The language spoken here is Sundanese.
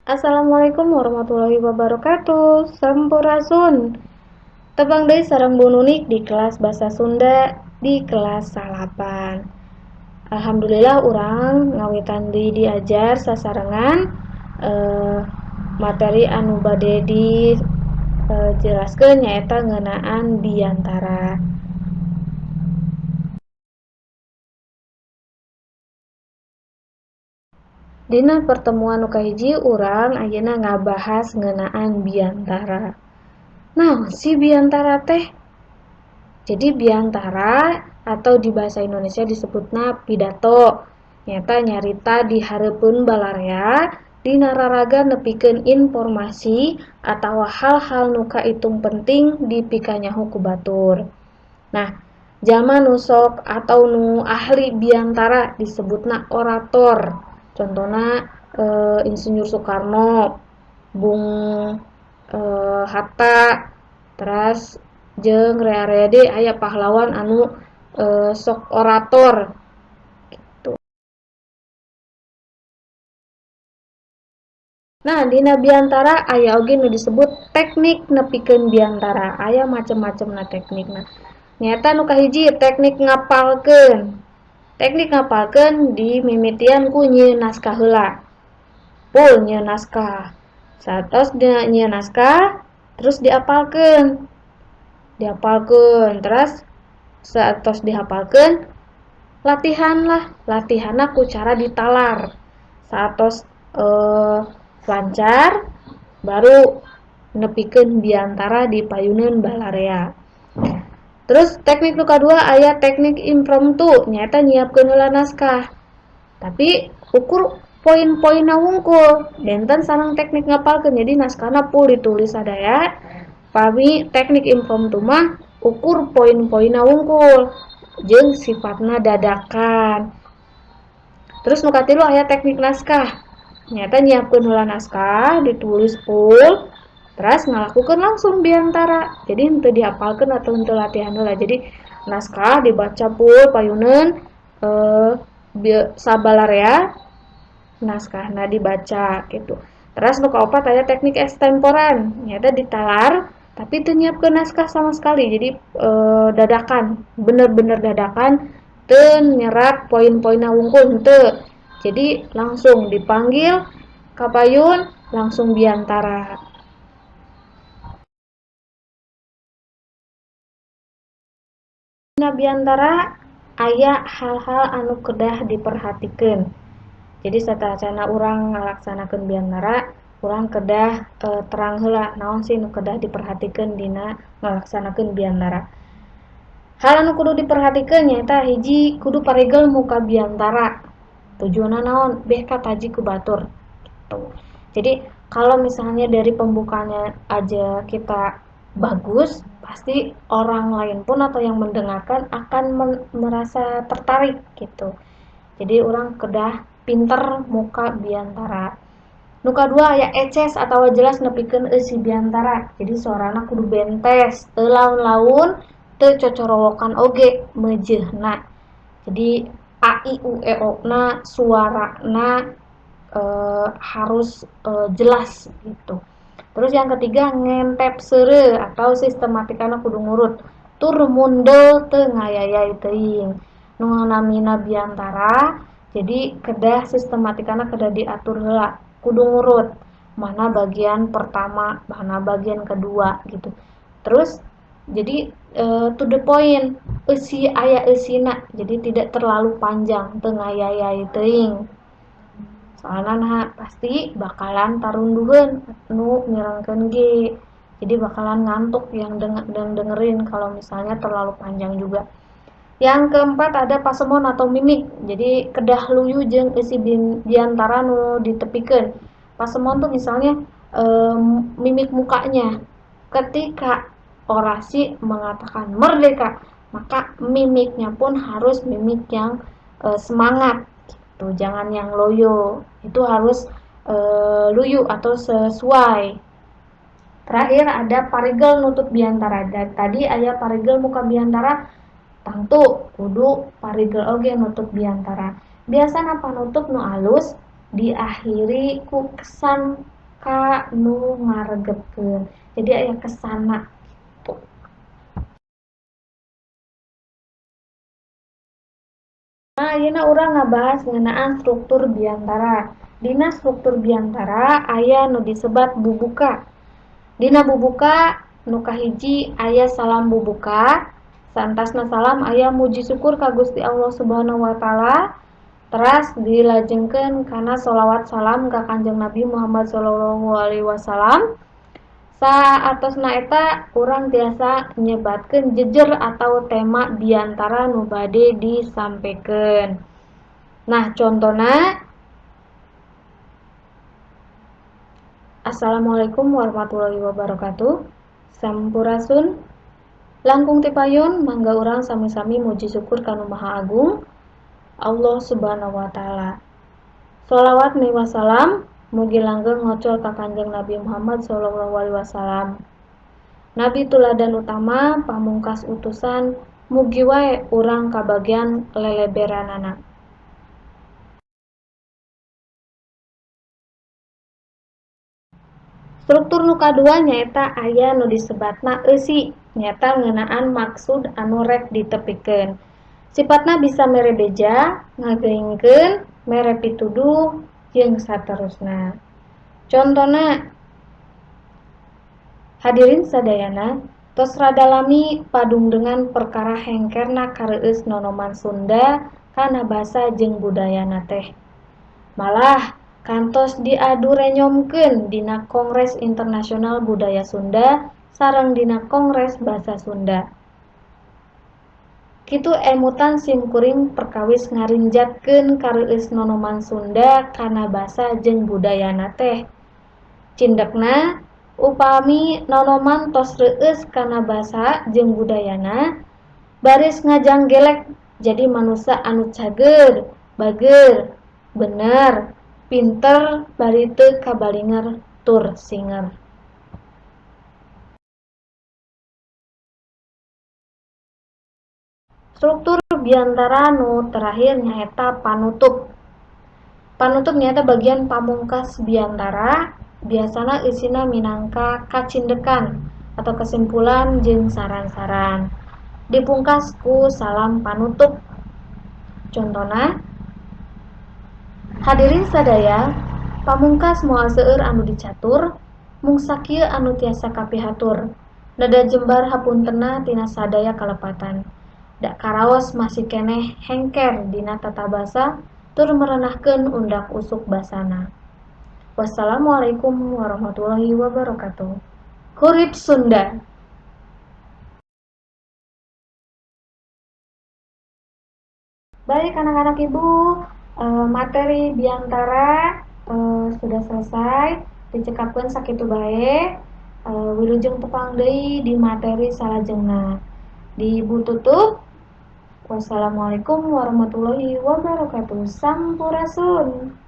Assalamualaikum warahmatullahi wabarakatuh. Sampurasun. Tepang deui sareng Bu Nunik di kelas Bahasa Sunda di kelas 9. Alhamdulillah urang ngawitan deui diajar sasarengan materi anu bade dijelaskeun nyaeta ngeunaan biantara. Dina pertemuan nu kahiji urang ayeuna ngabahas ngeunaan biantara. Naon sih biantara teh? Jadi biantara atau di bahasa Indonesia disebutna pidato. Nyaeta nyarita di hareupeun balarea dina raraga nepikeun informasi atawa hal-hal nu kaitung penting dipikanyaho ku batur. Nah, jalma nu sok atau nu ahli biantara disebutna orator. Contohna Insinyur Soekarno, Bung Hatta, teras jeung rea-rea deui aya pahlawan anu sok orator gitu. Nah, dina biantara aya oge nu disebut teknik nepikeun biantara. Aya macem-macemna teknikna. Nyaeta nu kahiji teknik ngapalkeun. Teknik ngapalkeun dimimitian ku nyieun naskah heula. Full nyieun naskah. Saatos nyieun naskah terus diapalkeun. Diapalkeun terus saatos dihapalkeun latihan lah. Latihanna ku cara ditalar. Saatos lancar baru nepikeun biantara di payuneun balarea. Terus teknik nu kadua aya teknik impromptu, nyaeta nyiapkeun heula naskah. Tapi ukur poin-poinna wungkul, benten sareng teknik ngapalkeun. Jadi naskahna full ditulis sadaya. Pami teknik impromptu mah ukur poin-poinna wungkul jeung sifatna dadakan. Terus nu katilu aya teknik naskah. Nyaeta nyiapkeun heula naskah, ditulis full, terus ngalakukeun langsung biantara. Jadi henteu dihafalkeun atau henteu latihan heula. Jadi naskah dibaca full payuneun sabalarea naskahna dibaca gitu. Terus nu kaopat aya teknik ekstemporan, nyaeta ditalar tapi teu nyiapkeun naskah sama sekali. Jadi dadakan, bener-bener dadakan, teu nyerat poin-poinna wungkul henteu. Jadi langsung dipanggil ka payun, langsung biantara. Dina biantara aya hal-hal anu kedah diperhatikeun. Jadi sateuacanna urang ngalaksanakeun biantara, urang kedah terang heula naon sih nu kedah diperhatikeun dina ngalaksanakeun biantara. Hal anu kudu diperhatikeun nyaeta hiji kudu paregel muka biantara. Tujuanna naon? Beh kataji ku batur gitu. Jadi kalau misalnya dari pembukaannya aja kita bagus, pasti orang lain pun atau yang mendengarkan akan merasa tertarik gitu. Jadi orang kedah pinter muka biantara. Nu kadua aya eces atawa jelas nepikeun eusi biantara. Jadi suarana kudu bentes, teu laun-laun, teu cocorowokan oge meujeuhna. Jadi a i u e o na suarana harus jelas gitu. Terus yang ketiga ngentep seureuh atau sistematikana kudu ngurut. Tur mundel teu ngayayay teuing. Nu namina biantara, jadi kedah sistematikana kedah diatur heula, kudu ngurut. Mana bagian pertama, mana bagian kedua gitu. Terus jadi to the point, eusi aya eusina, jadi tidak terlalu panjang, teu ngayayay teuing. Soalna naha pasti bakalan tarunduheun nu mirengkeun ge. Jadi bakalan ngantuk yang dengerin kalau misalnya terlalu panjang juga. Yang keempat ada pasemon atau mimik. Jadi kedah luyu jeung eusi biantara nu ditepikeun. Pasemon tuh misalnya mimik mukanya. Ketika orasi mengatakan merdeka, maka mimiknya pun harus mimik yang semangat. Tuh, jangan yang loyo, itu harus luyu atau sesuai. Terakhir ada parigel nutut biantara. Dan tadi aya parigel muka biantara, tangtu kudu parigel oge nutut biantara. Biasana panutup nu alus diakhiri ku kesan ka nu ngaregetkeun. Jadi aya kesana gitu. Nah, ayeuna urang ngabahas ngeunaan struktur biantara. Dina struktur biantara aya nu disebat bubuka. Dina bubuka nu kahiji aya salam bubuka. Saentasna salam aya muji syukur ka Gusti Allah Subhanahu wa taala. Teras dilajengkeun kana sholawat salam ka Kanjeng Nabi Muhammad sallallahu alaihi wasallam. Saatosna eta urang tiasa nyebatkeun jejer atau tema biantara nu bade disampekeun. Nah, contona Assalamualaikum warahmatullahi wabarakatuh. Sampurasun. Langkung tipayun mangga urang sami-sami muji syukur ka Nu Maha Agung Allah Subhanahu wa taala. Sholawat miwah salam mugi langgeng ngocol ka Kanjeng Nabi Muhammad sallallahu alaihi wasallam. Nabi tuladan utama pamungkas utusan mugi wae urang kabagian leleberanana. Struktur nu kadua nyaeta aya nu disebatna eusi, nyaeta ngeunaan maksud anu rek ditepikeun. Sipatna bisa mere beja, ngageuingkeun, mere pituduh, jeung saterusna. Contona, hadirin sadayana, tos rada lami padungdengan perkara hengkerna kareueus nonoman Sunda kana basa jeung budayana teh. Malah kantos diadu renyomkeun dina Kongres Internasional Budaya Sunda sareng dina Kongres Basa Sunda. Kitu emutan simkuring perkawis ngarinjatkeun kareueus nonoman Sunda kana basa jeung budayana teh. Cindekna, upami nonoman tos reueus kana basa jeung budayana, baris ngajanggelek jadi manusa anu cager, bager, bener, pinter bari teu kabalinger tur singer. Struktur biantara nu terakhir nyaeta panutup. Panutup nyaeta bagian pamungkas biantara, biasana eusina minangka kacindekan atau kesimpulan jeung saran-saran. Dipungkas ku salam panutup. Contona, hadirin sadaya, pamungkas moal seueur anu dicatur, mung sakieu anu tiasa kapihatur. Neda jembar hapuntenna tina sadaya kalepatan. Da karaos masih keneh hengker dina tata basa tur merenahkeun undak usuk basana. Wassalamualaikum warahmatullahi wabarakatuh. Hurip Sunda. Baik anak-anak ibu, materi biantara sudah selesai, dicekapkeun sakitu bae. Wilujeng tepang deui di materi salajengna. Di ibu tutup. Wassalamualaikum warahmatullahi wabarakatuh. Sampurasun.